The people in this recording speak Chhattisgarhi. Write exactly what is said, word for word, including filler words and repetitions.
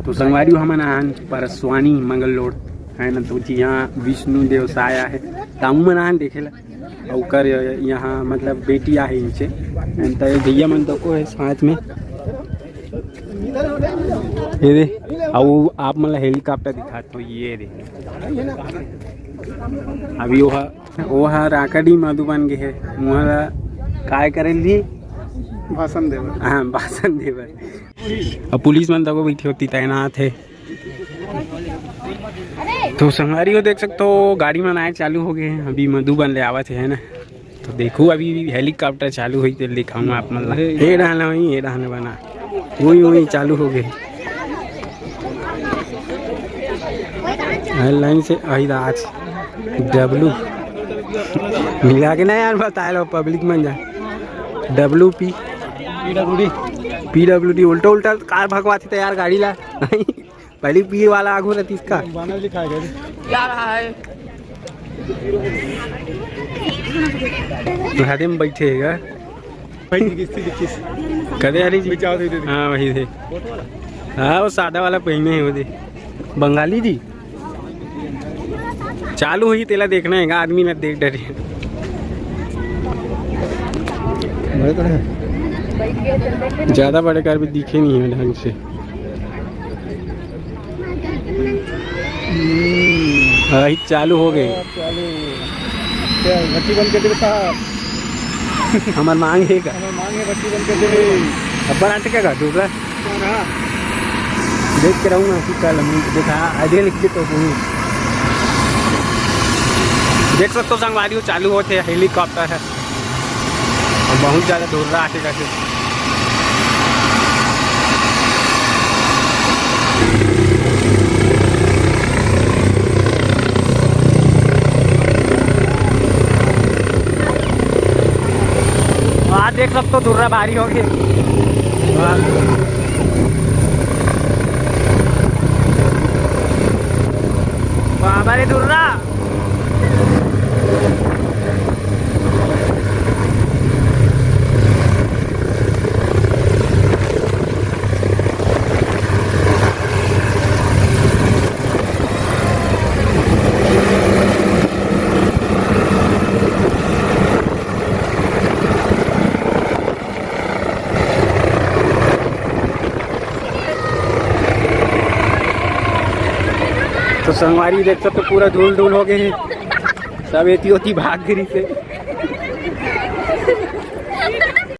तो संगवारी हो, हमन आन परसवानी मंगल रोड है ना, तो जी यहाँ विष्णु देवसाय आहे, तामू मन आन देखे ला। अउ ओकर यहाँ मतलब बेटी आहे नीचे, त ये भैया मन तको है साथ में। ये दे, अउ आप मन ला हेलीकॉप्टर दिखात हो, ये दे। अभी वो ह-, वो ह राकड़ी मधुबन गे हे, वहाँ ला काय करे ली? भाषण देवे। हाँ, भाषण देवे। अब पुलिस मन तको बैठे होती, तैनात है। तो संगवारी हो देख सकते हो, गाड़ी मन आए चालू हो गए हैं, अभी मधुबन ले आवत है ना। तो देखो, अभी हेलीकॉप्टर चालू होई तेल दिखाऊंगा आप मन ला। ये डालना वही, ये डालना बना, वही वही चालू हो गए। लाइन से आई आज डब्लू मिला के ना यार, बताए लो पब्लिक मन जा। डब्लू पी पीडब्ल्यूडी, पीडब्ल्यूडी उल्टा उल्टा कार भगवाथे त यार गाड़ी ला। पहले पी वाला आगू रहती इसका। बानर लिखा है गाड़ी। यार, हाय। तो हाथे में बैठे है। भाई, किस चीज, किस? कदे यारी जी? बचाओ, दे, दे, दे। हाँ, वही थे। हाँ, वो सादा वाला पहिने है वो दे। बंगाली जी। चालू हुई तेला देखना है, आदमी ना देख डरे। बड़े तो है। ज्यादा बड़े कार भी दिखे नहीं है ढंग से। हाँ, ही चालू हो गए। चालू। क्या भट्टी बंद कर दे साहब? हमार मांग है का? हमार मांग है, भट्टी बंद कर दे। अब्बर आटे क्या का दूसरा? हाँ। देख के रहूंगा कि कल हम देखा आधे लिख के तो हूँ। देख सकते हो संगवारी हो, चालू होते हेलीकॉप्टर है। अउ बहुत ज्यादा धुर्रा आथे जाथे। आज देख सकते हो धुर्रा भारी हो गए। वाह। बाबा रे धुर्रा। तो संगवारी देख सकते हो, पूरा धूल धूल हो गए हे। सब एती ओती भाग गिरी से।